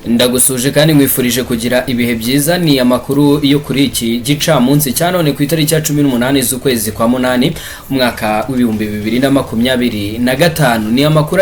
Ndagusuje kandi nkwifurije kugira ibihe byiza. Ni amakuru yo kuri iki gicamunsi cya none, ku itariki ya 18 z'ukwezi kwa munani, umwaka w'2025. Ni amakuru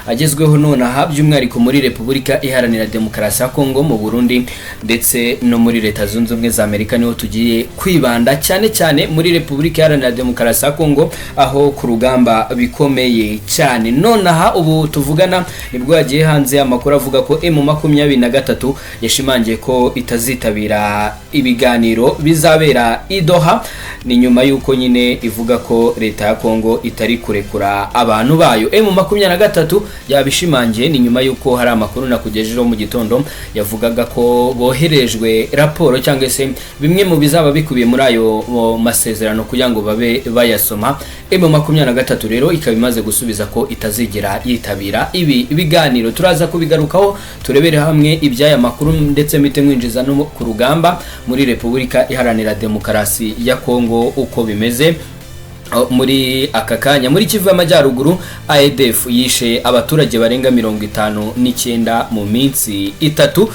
agezweho nonaha, by'umwihariko muri Repubulika Iharanira Demokarasi ya Kongo, mu Burundi ndetse no muri Leta Zunze Ubumwe za Amerika. Niho tugiye kwibanda cyane cyane, muri Repubulika Iharanira Demokarasi ya Kongo, aho ku rugamba bikomeye cyane. Nonaha ubu tuvugana nibwo yagiye hanze amakuru avuga ko M23 yashimangiye ko itazitabira ibiganiro bizabera i Doha. Ni nyuma y'uko nyine ivuga ko leta ya Kongo itari kurekura abantu bayo. M23 yabishimangiye. Ni nyuma y'uko hari amakuru nakugejejeho mu gitondo yavugaga ko boherejwe raporo cyangwa se bimwe mu bizaba bikubiye muri ayo masezerano kugira ngo babe bayasoma. M23 rero ikaba imaze gusubiza ko itazigera yitabira ibi biganiro. Turaza kubigarukaho, turebere hamwe iby'aya makuru, ndetse mpite mwinjiza no ku rugamba muri Repubulika Iharanira Demokarasi ya Kongo, uko bimeze muri aka kanya. Muri Kivu y'Amajyaruguru, ADF yishe abaturage barenga 59 mu minsi 3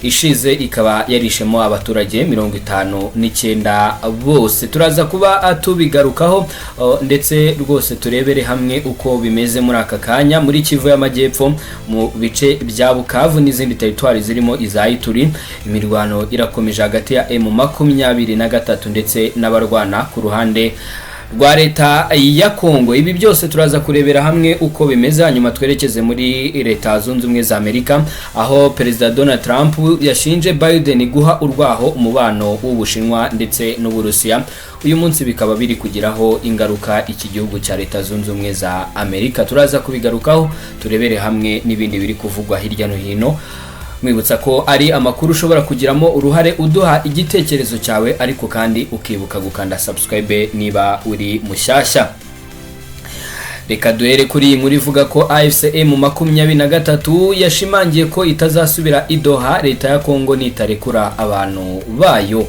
ishize, ikaba yarishemo abaturage 59 bose. Turaza kuba tubigarukaho ndetse rwose turebere hamwe uko bimeze muri aka kanya muri Kivu y'Amajyepfo, mu bice bya Bukavu n'izindi teritwari zirimo iza Ituri. Imirwano irakomeje hagati ya M23 ndetse n'abarwana ku ruhande rwa leta ya Kongo. Ibi byose turaza kurebera hamwe uko bimeze, hanyuma twerekeze muri Leta Zunze Ubumwe za Amerika, aho Perezida Donald Trump yashinje Biden guha urwaho umubano w'Ubushinwa ndetse n'Uburusiya. Uyu munsi bikaba biri kugiraho ingaruka iki gihugu cya Leta Zunze Ubumwe za Amerika. Turaza kubigarukaho, turebere hamwe n'ibindi biri kuvugwa hirya no hino. Mwibutsa ko ari amakuru ushobora kugiramo uruhare uduha igitekerezo cyawe, ariko kandi ukibuka gukanda subscribe niba uri mushyashya. Reka duhere kuri iyi nkuru ivuga ko AFC M23 yashimangiye ko itazasubira i Doha leta ya Kongo nitarekura abantu bayo.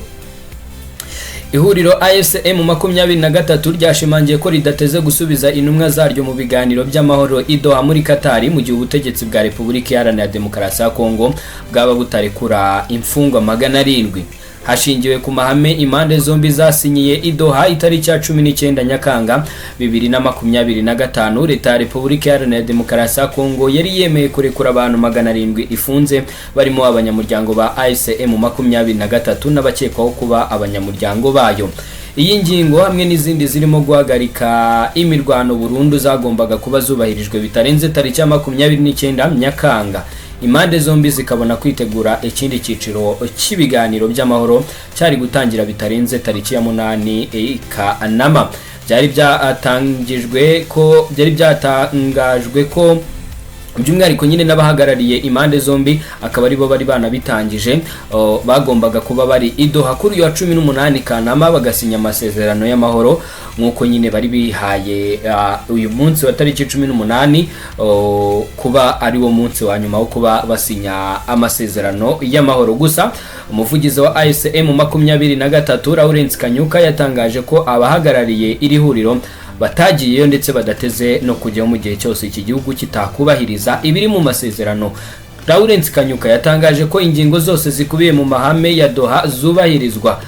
Ihuriro AFC M23 ryashimangiye ko ridateze gusubiza intumwa zaryo mu biganiro by'amahoro i Doha muri Katari, mu gihe ubutegetsi bwa Repubulika Iharanira Demokarasi ya Kongo bwaba butarekura imfungwa 700. Hashingiwe ku mahame impande zombi zasinyiye i Doha itariki ya 19 Nyakanga 2025, leta ya Repubulika Iharanira Demokarasi ya Kongo yari yemeye kurekura abantu 700 ifunze, barimo abanyamuryango ba AFC M23 n'abakekwaho kuba abanyamuryango bayo. Iyi ngingo hamwe n'izindi zirimo guhagarika imirwano burundu zagombaga kuba zubahirijwe bitarenze tariki ya 29 Nyakanga, impande zombi zikabona kwitegura ikindi cyiciro cy'ibiganiro by'amahoro cyari gutangira bitarenze tariki ya 8 Kanama. Byari byatangajwe ko by'umwihariko nyine n'abahagarariye impande zombi, akaba aribo bari banabitangije, bagombaga kuba bari i Doha kuri uyu wa 18 Kanama, bagasinya amasezerano y'amahoro nk'uko nyine bari bihaye uyu munsi wa tariki 18 kuba ari wo munsi wa nyuma wo kuba basinya amasezerano y'amahoro. Gusa umuvugizi wa AFC M23, Lawrence Kanyuka, yatangaje ko abahagarariye iri huriro batagiyeyo ndetse badateze no kujyayo mu gihe cyose iki gihugu kitakubahiriza ibiri mu masezerano. Lawrence Kanyuka yatangaje ko ingingo zose zikubiye mu mahame ya Doha zubahirizwa,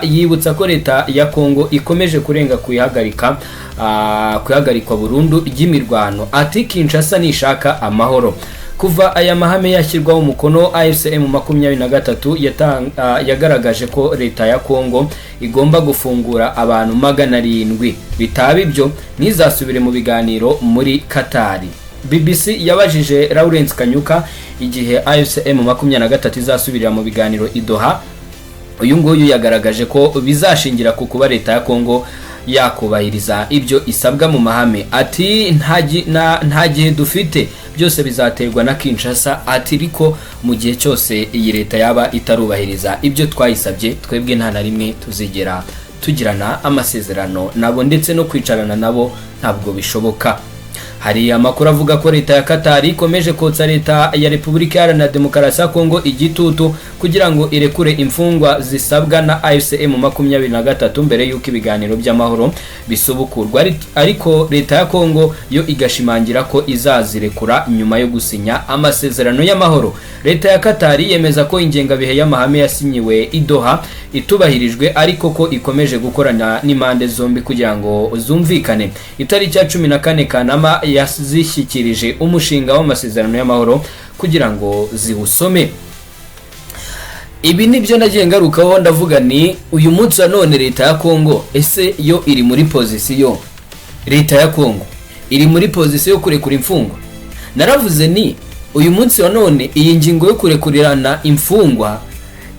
yibutsa ko leta ya Kongo ikomeje kurenga kuyihagarikwa burundu ry'imirwano. Ati: "Kinshasa nishaka amahoro." Kuva aya mahame yashyirwaho umukono, AFC M23 yagaragaje ko leta ya Kongo igomba gufungura abantu 700, bitaba ibyo ntizasubire mu biganiro muri Katari. BBC yabajije Lawrence Kanyuka igihe AFC M23 izasubirira mu biganiro i Doha. Uyu nguyu yagaragaje ko bizashingira ku kuba leta ya Kongo yakubahiriza ibyo isabwa mu mahame. Ati: "Nta gihe dufite, byose bizaterwa na Kinshasa." Ati: "Ariko mu gihe cyose iyi leta yaba itarubahiriza ibyo twayisabye, twebwe nta na rimwe tuzigera tugirana amasezerano nabo, ndetse no kwicarana nabo ntabwo bishoboka." Hari amakuru avuga ko leta ya Qatar ikomeje kotsa leta ya Repubulika Iharanira Demokarasi ya Kongo igitutu kugira ngo irekure imfungwa zisabwa na AFC M23 mbere y'uko ibiganiro by'amahoro bisubukurwa, ariko leta ya Kongo yo igashimangira ko izazirekura nyuma yo gusinya amasezerano y'amahoro. Leta ya Qatar yemeza ko ingengabihe y'amahame yasinyiwe i Doha itubahirijwe, ariko ko ikomeje gukorana n'impande zombi kugira ngo zumvikane. Itariki ya 14 Kanama yazishyikirije umushinga w'amasezerano y'amahoro kugira ngo ziwusome. Ibi nibyo nagiye ngarukaho, ndavuga ni uyu munsi wa none leta ya Kongo ese yo iri muri position, leta ya Kongo iri muri position yo kurekura imfungwa? Naravuze ni uyu munsi wa none iyi ngingo yo kurekurirana imfungwa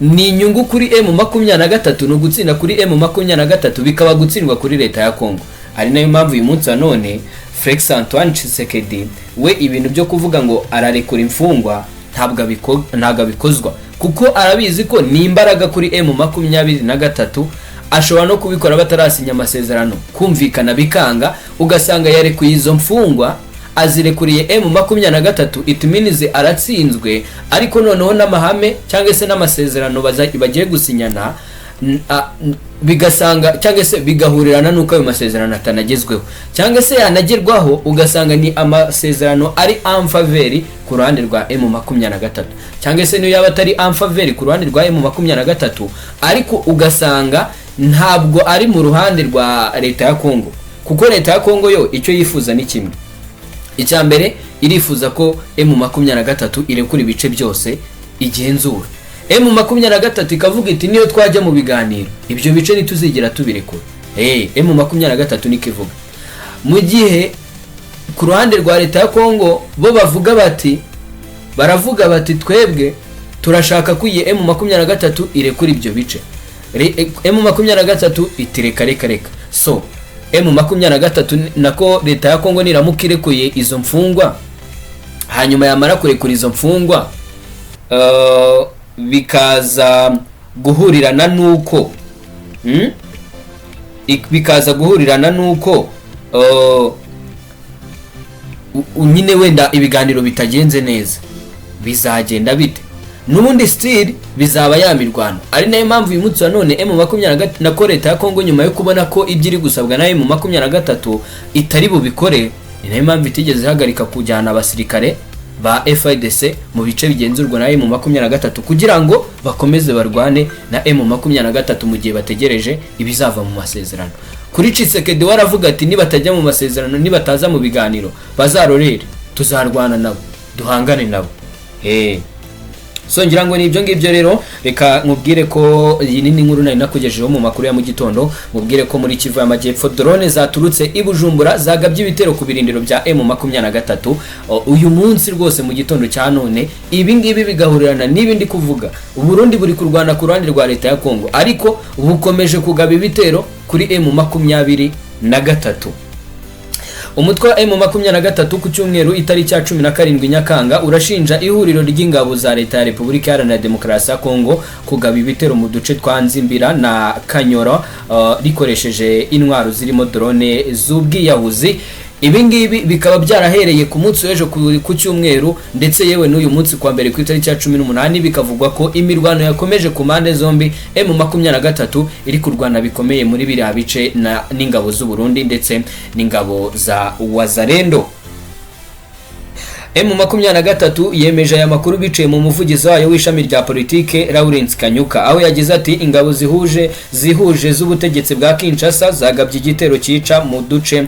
ni inyungu kuri M23, ni ugutsinda kuri M23, bikaba gutsindwa kuri leta ya Kongo. Ari nayo mpamvu uyu munsi wa none Felix Antoine Tshisekedi we ibintu byo kuvuga ngo ararekura imfungwa ntabwo abikozwa, kuko arabizi ko ni imbaraga kuri M23. Ashobora no kubikora batarasinya amasezerano, kumvikana bikanga, ugasanga yarekuye izo mfungwa, azirekuriye M23, it means aratsinzwe. Ariko noneho n'amahame cyangwa se n'amasezerano bagiye gusinyana bigasanga cyangwa se bigahurirana n'uko ayo masezerano atanagezweho, cyangwa se yanagerwaho ugasanga ni amasezerano ari en faveur ku ruhande rwa M23, cyangwa se niyo yaba atari en faveur ku ruhande rwa M23, ariko ugasanga ntabwo ari mu ruhande rwa leta ya Kongo, kuko leta ya Kongo yo icyo yifuza ni kimwe. Icya mbere, irifuza ko M23 irekura ibice byose igenzura. M23 ikavuga iti niyo twajya mu biganiro, ibyo bice ntituzigera tubirekura. M23 niko ivuga, mu gihe ku ruhande rwa leta ya Kongo bo bavuga bati, baravuga bati twebwe turashaka ko iyi M23 irekura ibyo bice. M23 iti reka reka reka. So M23, nako leta ya Kongo niramuka irekuye izo mfungwa, hanyuma yamara kurekura izo mfungwa, bikaza guhurirana nuko bikaza guhurirana nuko nyine wenda ibiganiro bitagenze neza, bizagenda bite? N'ubundi still bizaba ya mirwano. Ari nayo mpamvu uyu munsi wa none M23, nako leta ya Kongo, nyuma yo kubona ko ibyo iri gusabwa na M23 itari bubikore, ni nayo mpamvu itigeze ihagarika kujyana abasirikare ba FARDC mu bice bigenzurwa na M23 kugira ngo bakomeze barwane na M23 mu gihe bategereje ibizava mu masezerano. Kuri Tshisekedi waravuga ati nibatajya mu masezerano, nibataza mu biganiro, bazarorere, tuzarwana nabo, duhangane nabo. So ngira ngo ni ibyo ngibyo rero. Reka nkubwire ko iyi ni inkuru nari nakugejejeho mu makuru ya mu gitondo, mubwire ko muri Kivu y'Amajyepfo drone zaturutse i Bujumbura zagabye ibitero ku birindiro bya M23 uyu munsi rwose mu gitondo cya none. Ibi ngibi bigahurirana n'ibindi kuvuga Burundi buri kurwana ku ruhande rwa leta ya Kongo, ariko bukomeje kugaba ibitero kuri M23. Umutwe wa M23 ku cyumweru itariki ya 17 Nyakanga urashinja ihuriro ry'ingabo za leta ya Repubulika Iharanira Demokarasi ya Kongo kugaba ibitero mu duce twa Nzimbira na Kanyoro rikoresheje intwaro zirimo drone z'ubwiyahuzi. Ibi ngibi bikaba byarahereye ku munsi w'ejo ku cyumweru, ndetse yewe n'uyu munsi kwa mbere ku itariki ya 18 bikavugwa ko imirwano yakomeje ku mpande zombi. M23 iri kurwana bikomeye muri biriya bice n'ingabo z'u Burundi ndetse n'ingabo za Wazalendo. M23 yemeje aya makuru biciye mu muvugizi wayo w'ishami rya politike Lawrence Kanyuka, aho yagize ati ingabo zihuje z'ubutegetsi bwa Kinshasa zagabye igitero cyica mu duce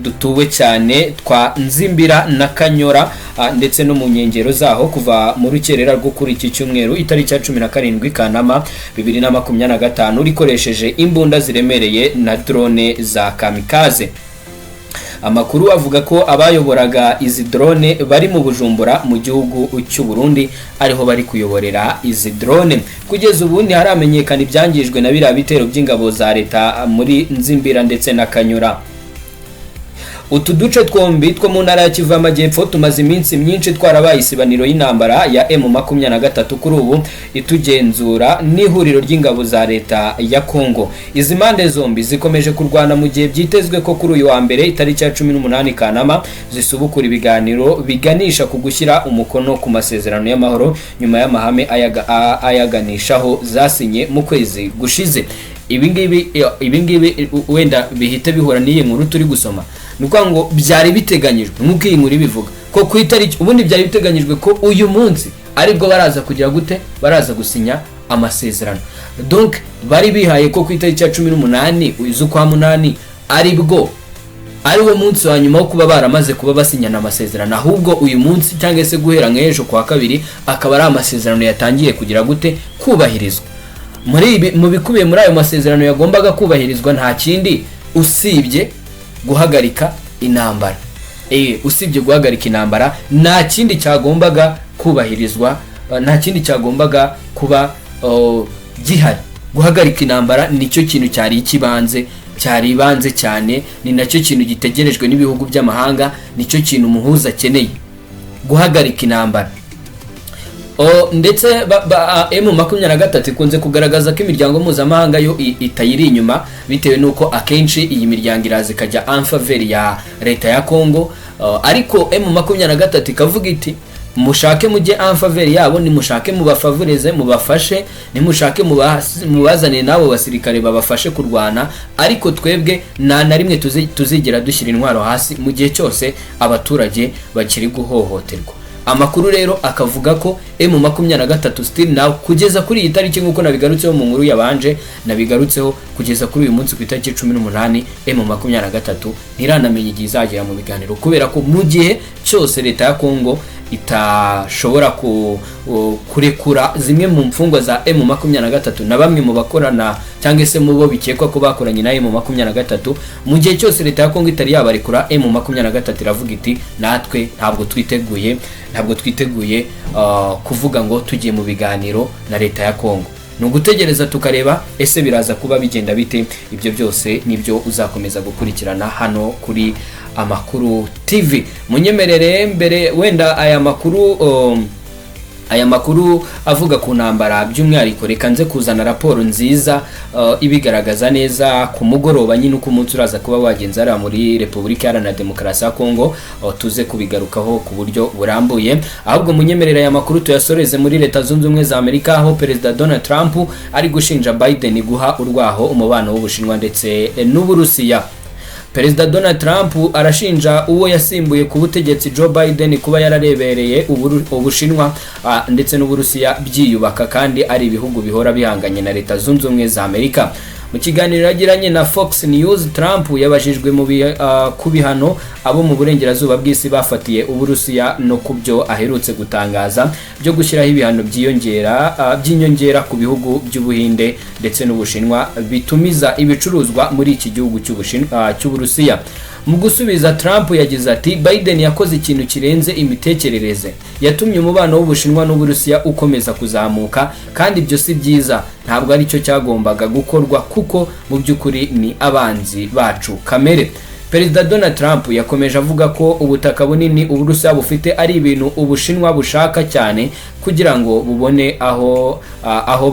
dutuwe cyane twa Nzimbira na Kanyora ndetse no mu nkengero zaho kuva mu rukerera rwo kuri iki cyumweru itariki ya 17 Kanama 2025, rikoresheje imbunda ziremereye na drone za kamikaze. Amakuru avuga ko abayoboraga izi drone bari mu Bujumbura mu gihugu cy'u Burundi, ariho bari kuyoborera izi drone. Kugeza ubu ntiharamenyekana ibyangijwe na biriya bitero by'ingabo za leta muri Nzimbira ndetse na Kanyura. Utu duce twombi two mu ntara ya Kivu y'Amajyepfo tumaze iminsi myinshi twarabaye isibaniro y'intambara ya M23, kuri ubu itugenzura n'ihuriro ry'ingabo za leta ya Congo. Izi mpande zombi zikomeje kurwana mu gihe byitezwe ko kuri uyu wa mbere, itariki ya 18 Kanama, zisubukura ibiganiro biganisha ku gushyira umukono ku masezerano y'amahoro nyuma y'amahame ayaganishaho zasinye mu kwezi gushize. Ibingibi wenda bihite bihura n'iyi nkuru turi gusoma. Ni ukuvuga ngo byari biteganyijwe, nk'uko iyi nkuru ibivuga, ko ku itariki, ubundi byari biteganyijwe ko uyu munsi aribwo baraza kugira gute? Baraza gusinya amasezerano. Donc bari bihaye ko ku itariki ya 18 z'ukwa munani aribwo ari wo munsi wa nyuma wo kuba baramaze kuba basinyana amasezerano. Ahubwo uyu munsi, cyangwa se guhera nk'ejo kwa kabiri, akaba ari amasezerano yatangiye kugira gute? Kubahirizwa. Muri ibi, mu bikubiye muri ayo masezerano yagombaga kubahirizwa, nta kindi usibye guhagarika intambara. Usibye guhagarika intambara nta kindi cyagombaga kubahirizwa, nta kindi cyagombaga kuba gihari. Guhagarika intambara nicyo kintu cyari ikibanze, cyari ibanze cyane, ni nacyo kintu gitegerejwe n'ibihugu by'amahanga, nicyo kintu umuhuza akeneye, guhagarika intambara. Ndetse M23 ikunze kugaragaza ko imiryango mpuzamahanga yo itayiri inyuma, bitewe n'uko akenshi iyi miryango iraza ikajya en faveur ya leta ya Congo. Ariko M23 ikavuga iti: "Mushake mujye en faveur yabo, nimushake mubafavorize, mubafashe, nimushake mubazanire n'abo basirikare babafashe kurwana, ariko twebwe nta na rimwe tuzigera dushyira intwaro hasi mu gihe cyose abaturage bakiri guhohoterwa." Amakuru rero akavuga ko M23 still now, kugeza kuri iyi tariki, nk'uko nabigarutseho mu nkuru yabanje, nabigarutseho, kugeza kuri uyu munsi ku itariki 18, M23 ntiranamenya igihe izagera mu biganiro, kubera ko mu gihe cyose leta ya Congo itashobora kurekura zimwe mu mfungwa za M23 na bamwe mu bakorana, cyangwa se mu bo bikekwa ko bakoranye na M23, mu gihe cyose leta ya Congo itari yabarekura, M23 iravuga iti: "Natwe ntabwo twiteguye kuvuga ngo tugiye mu biganiro na leta ya Congo." Ni ugutegereza tukareba ese biraza kuba bigenda bite. Ibyo byose nibyo uzakomeza gukurikirana hano kuri Amakuru TV. Munyemerere mbere wenda aya makuru avuga ku ntambara by'umwihariko, reka nze kuzana raporo nziza ibigaragaza neza ku mugoroba nyine, uko umunsi uraza kuba wagenze hariya muri Repubulika Iharanira Demokarasi ya Kongo, tuze kubigarukaho ku buryo burambuye. Ahubwo munyemerera aya makuru tuyasoreze muri Leta Zunze Ubumwe za Amerika, aho Perezida Donald Trump ari gushinja Biden guha urwaho umubano w'Ubushinwa ndetse n'Uburusiya. Perezida Donald Trump arashinja uwo yasimbuye ku butegetsi, Joe Biden, kuba yararebereye Ubushinwa ndetse n'Uburusiya byiyubaka, kandi ari ibihugu bihora bihanganye na Leta Zunze Ubumwe za Amerika. Mu kiganiro yagiranye na Fox News, Trump yabajijwe ku bihano abo mu burengerazuba bw'isi bafatiye Uburusiya no ku byo aherutse gutangaza byo gushyiraho ibihano by'inyongera ku bihugu by'Ubuhinde ndetse n'Ubushinwa bitumiza ibicuruzwa muri iki gihugu cy'Uburusiya. Mu gusubiza, Trump yagize ati: "Biden yakoze ikintu kirenze imitekerereze. Yatumye umubano w'Ubushinwa n'Uburusiya ukomeza kuzamuka, kandi ibyo si byiza. Ntabwo aricyo cyagombaga gukorwa, kuko mu by'ukuri ni abanzi bacu kamere." Perezida Donald Trump yakomeje avuga ko ubutaka bunini Uburusiya bufite ari ibintu Ubushinwa bushaka cyane kugira ngo bubone aho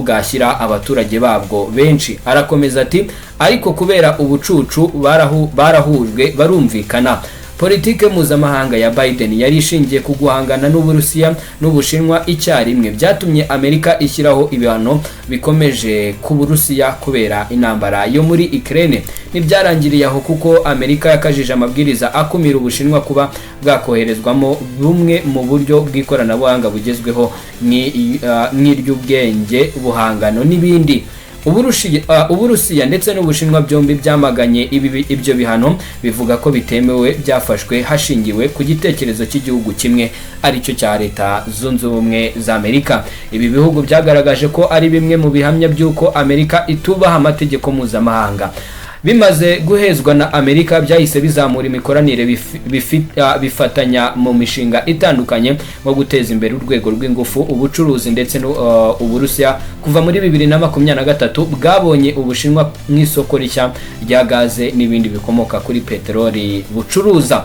bwashyira abaturage babwo benshi. Arakomeza ati: "Ariko kubera ubucucu barahujwe, barumvikana. Politike mpuzamahanga ya Biden yari ishingiye ku guhangana n'Uburusiya n'Ubushinwa icyarimwe. Byatumye Amerika ishyiraho ibihano bikomeje ku Burusiya kubera intambara yo muri Ukraine. Ntibyarangiriye aho, kuko Amerika yakajije amabwiriza akumira Ubushinwa kuba bwakoherezwamo bumwe mu buryo bw'ikoranabuhanga bugezweho nk'iry'ubwenge buhangano n'ibindi. Uburusiya ndetse n'Ubushinwa byombi byamaganye ibyo bihano, bivuga ko bitemewe, byafashwe hashingiwe ku gitekerezo cy'igihugu kimwe, aricyo cya Leta Zunze Ubumwe za Amerika. Ibi bihugu byagaragaje ko ari bimwe mu bihamya by'uko Amerika itubaha amategeko mpuzamahanga." Bimaze guhezwa na Amerika, byahise bizamura imikoranire, bifatanya mu mishinga itandukanye nko guteza imbere urwego rw'ingufu, ubucuruzi ndetse Uburusiya kuva muri 2023 bwabonye Ubushinwa nk'isoko rishya rya gaze n'ibindi bikomoka kuri peteroli bucuruza.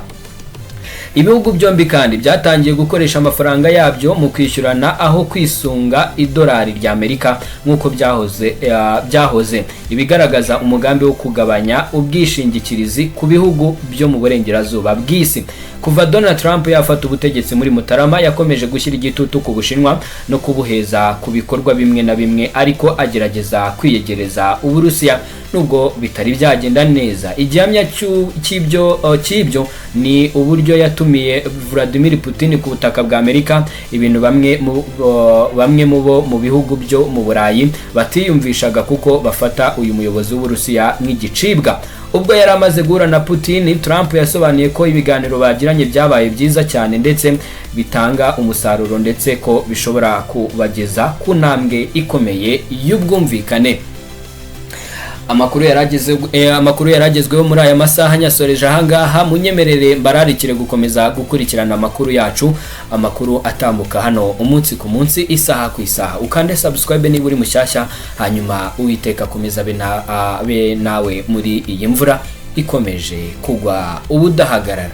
Ibihugu byombi kandi byatangiye gukoresha amafaranga yabyo mu kwishyurana aho kwisunga idolari rya Amerika nk'uko byahoze, ibigaragaza umugambi wo kugabanya ubwishingikirizi ku bihugu byo mu burengerazuba bw'isi. Kuva Donald Trump yafata ubutegetsi muri Mutarama, yakomeje gushyira igitutu ku Bushinwa no kubuheza ku bikorwa bimwe na bimwe, ariko agerageza kwiyegereza Uburusiya nubwo bitari byagenda neza. Igihamya cy'ibyo ni uburyo yatumiye Vladimir Putin ku butaka bwa Amerika, ibintu bamwe mu bo mu bihugu byo mu Burayi batiyumvishaga kuko bafata uyu muyobozi w'Uburusiya nk'igicibwa. Ubwo yari amaze guhura na Putin, Trump yasobanuye ko ibiganiro bagiranye byabaye byiza cyane ndetse bitanga umusaruro, ndetse ko bishobora kubageza ku ntambwe ikomeye y'ubwumvikane. Amakuru yaragezweho muri aya masaha nyasoreje ahangaha. Munyemerere mbararikire gukomeza gukurikirana amakuru yacu, amakuru atambuka hano umunsi ku munsi, isaha ku isaha. Ukande subscribe niba uri mushyashya, hanyuma Uwiteka akomeza abe nawe muri iyi mvura ikomeje kugwa ubudahagarara.